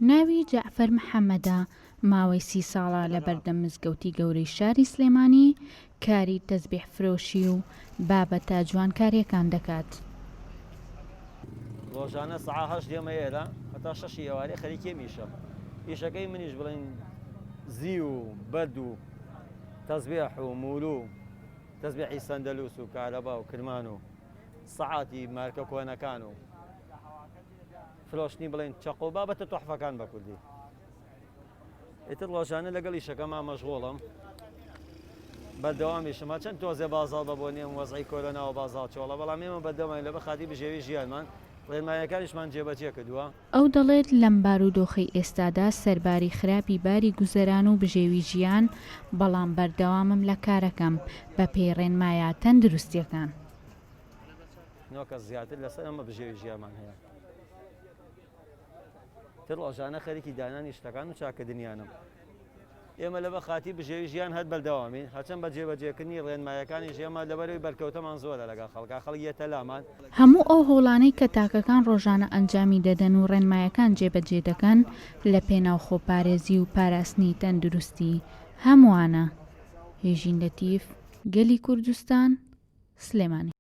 ناوی جەعفەر محەمەدە، ماوەی سی ساڵە لە بەردەم مزگەوتی گەورەی شاری سلێمانی کاری تەزبیح فرۆشی و بابەتە جوانکارییەکان دەکات. ڕۆژانە سەعا هەشت دێمە ئێرە هەتا شەشی ئێوارێ خەریکی ئەم ئیشەم. ئیشەکەی منیش بڵێین زیو و بەرد و تەزبێح و موورو و تەزبێحی سەندەلوس و کارەبا و کرمان و سەعاتی مارکە کۆنەکان و فرۆشتنی بڵێن چەقۆ بابەتە تۆحفەکان بە کوردی ئیتر ڕۆژانە لەگەڵ ئیشەکەما مەشغوڵم بەردەوامیشم هەرچەند تۆزێ بازاڕ بە بۆنی ئەم وەزعی کۆرۆناوە بازاڕ چۆڵە بەڵام ئێمە بەردەواین لەبەر خاتری بژێوی ژیانمان ڕێنماییەکانیشمان جێبەجێ کردووە. ئەو دەڵێت لەم بارودۆخەی ئێستادا سەرباری خراپی باری گوزەران و بژێوی ژیان بەڵام بەردەوامم لە کارەکەم بەپێی ڕێنمایە تەندروستیەکان. نۆ کەس زیاتر لەسەر ئەمە بژێوی ژیانمان هەیە. تر ڕۆژانە خەریکی دانانی شتەکان و چاکردنیانم. ئێمە لەبەر خاتری بژێوی ژیان هەر بەردەوامین، هەرچەند بە جێبەجێکردنی ڕێنمایەکانیش ئێمە لەبەرئەوەی بەرکەوتەمان زۆرە لەگەڵ خەڵکا، خەڵک یەتە لامان. هەموو ئەو هەوڵانەی کە تاکەکان ڕۆژانە ئەنجامی دەدەن و ڕێنمایەکان جێبەجێ دەکەن لە پێناو خۆپارێزی و پاراستنی تەندروستی هەمووانە. هێژین لەتیف، گەلی کوردستان، سلێمانی.